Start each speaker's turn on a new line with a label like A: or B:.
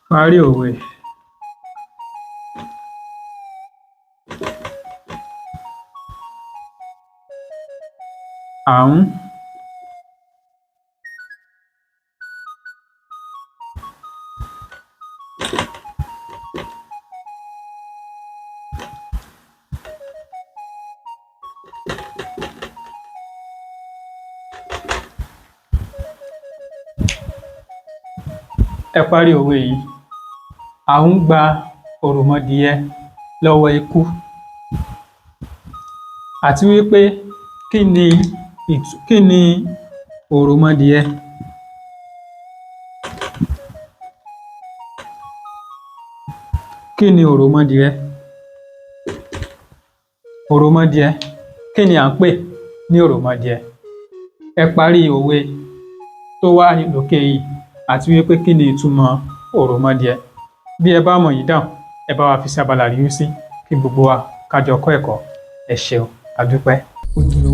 A: Parí òwe. À ń Ẹ parí òwe yìí. À ń gba òròmọdìẹ lọ́wọ́ ikú. Àti wí pé kí ni òròmọdìẹ? Kí ni òròmọdìẹ? Òròmọdìẹ, kí ni à ń pè ní òròmọdìẹ? Ẹ parí òwe tó wà lókè yìí àti wí pé kí ni ìtumọ̀ òròmọdìẹ? Bí ẹ bá mọ ìdáhùn, ẹ bá wa fi sí abala àríwísí kí gbogbo wa ká jọ kọ́ ẹ̀kọ́. Ẹ ṣeun, a dúpẹ́. Ojúlówó.